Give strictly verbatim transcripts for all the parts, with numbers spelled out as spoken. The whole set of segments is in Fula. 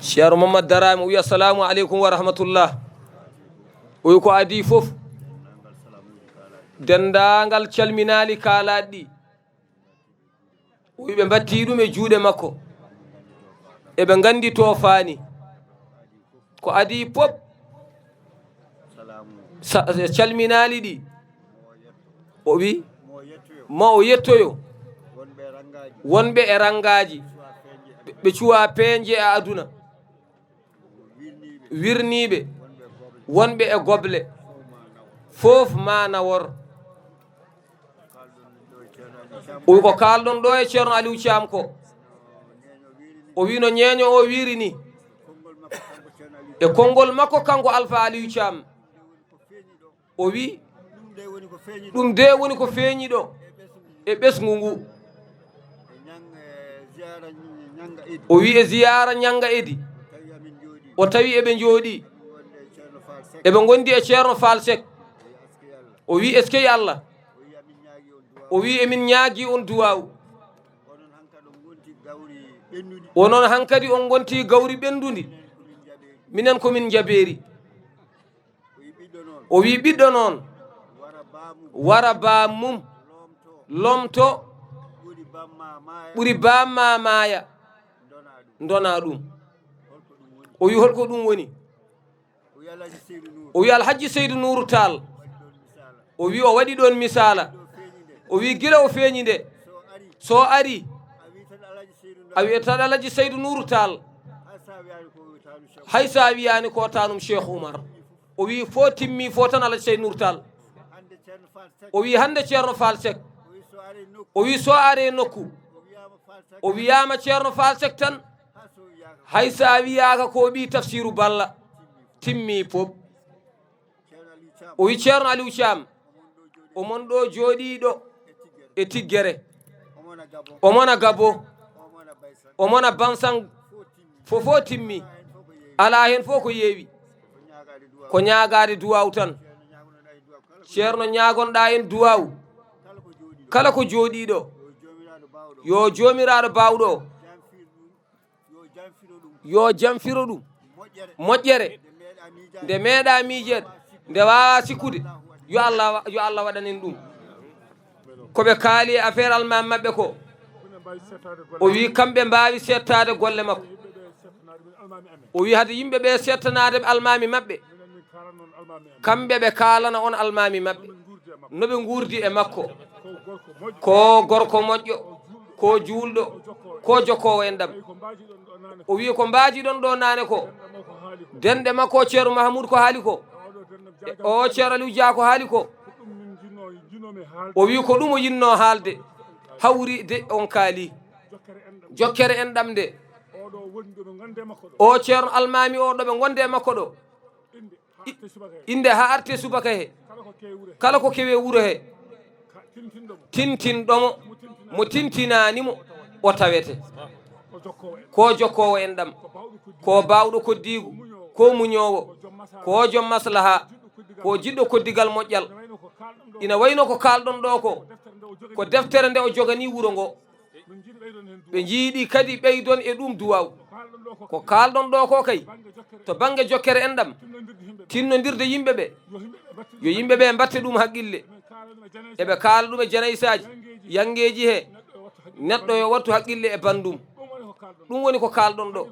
Ceerno Mamad Daraame o wi, "Assalamu aleykum wa rahmatullah." O wi ko adii fof, denndaangal calminaali kaalaaɗi ɗi. O wi ɓe mbattii ɗum e juuɗe makko. Eɓe nganndi to faani. Ko adii pop, sa-, calminaali ɗi. O wi, ma o yettoyo wonɓe e ranngaaji, ɓe cuwa peeje e aduna. Wirniiɓe, wonɓe e goble, fof ma nawor. O wi ko kaalɗon ɗo e Ceerno Aliou Thiam ko. O wi no ñeeño o wiiri ni. E konngol makko kanko Alpha Aliou Thiam. O wi, ɗum de woni ko feeñi ɗo e ɓesngu ngu. O wi e ziyaara ñannga edi. O tawi eɓe njooɗi. Eɓe ngondi e Ceerno Faal Sek. O wi, "Eskey Allah." O wi, "Emin ñaagi on duwaaw. Onon hankadi on ngonti gawri ɓenndudi. Minen ko min njabeeri." O wi, "Ɓiɗɗo noon, wara baamum, lomto, ɓuri bamma maaya, ndona ɗum." O wi, "Holko ɗum woni?" O wi, "Alhajji Seydu Nuuru Taal." O wi, "O waɗi ɗoon misaala." O wi, "Gila o feeñi nde, so ari, a wiyat tan Alhajji Seydu Nuuru Taal. Hay so a wiyaani ko taanum Cheikh Oumar." O wi, "Fo timmi fo tan Alhajji Seydu Nuuru Taal." O wi, "Hannde Ceerno Faal Sek." O wi, "So are nokku, o wiyaama Ceerno Faal Sek tan, hay so a wiyaaka ko ɓii Tafsiru Balla, timmi pop." O wi, "Ceerno Aliou Thiam, omon ɗo jooɗiiɗo e Tiggere, omona Gabo, omona Bansang, fofo timmi. Alaa heen fof ko yeewi. Ko ñaagaade duwaaw tan. Ceerno, ñaagonɗaa en duwaaw. Kala ko jooɗiiɗo, yo Joomiraaɗo baawɗo o yo jamfiro ɗum moƴƴere nde meeɗa miijeede, nde waawaa sikkude. Yo Allah, yo Allah waɗan en ɗum." Ko ɓe kaali e affaire almaami maɓɓe ko, o wi kamɓe mbaawi seettaade golle makko. O wi hade yimɓe ɓe seettanaade almaami maɓɓe, kamɓe ɓe kaalana on almaami maɓɓe no ɓe nguurdi e makko. Ko gorko moƴƴo, ko juulɗo, ko jokkoowo enɗam. O wi ko mbaajiɗon ɗo naane ko, denɗe makko Ceerno Mahamuud ko haali ko, o Ceerno Aliou Dia ko haali ko. O wi ko ɗum o yinnoo haalde, hawri de on kaali. Jokkere enɗam nde, o Ceerno almaami o ɗo ɓe ngonde e makko ɗo, innde haa arte subaka he, kala ko kewe wuro he, tintinɗo mo, mo tintinaani mo, o tawete. Ko jokkoowo enɗam, ko baawɗo koddiigu, ko muñoowo, ko joom maslaha, ko jiɗɗo koddigal moƴƴal. Ina wayno ko kaalɗon ɗo ko, ko deftere nde o joganii wuro ngo. Ɓe njiɗi kadi ɓeydon e ɗum duwaaw. Ko kaalɗon ɗo ko kay, to bannge jokkere enɗam, tinnondirde yimɓe ɓe, yo yimɓe ɓe mbatte ɗum haqqille. Eɓe kaala ɗum e janaysaaji, yanngeeji he, neɗɗo yo wattu haqqille e banndum. Ɗum woni ko kaalɗon ɗo.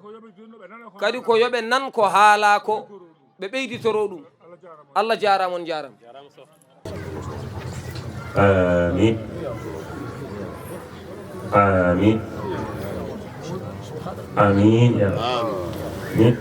Kadi ko yo ɓe nan ko haalaa ko, ɓe ɓeyditoro ɗum. Allah jaaraama, on jaaraama. Amin. Amin. Amin. Amin.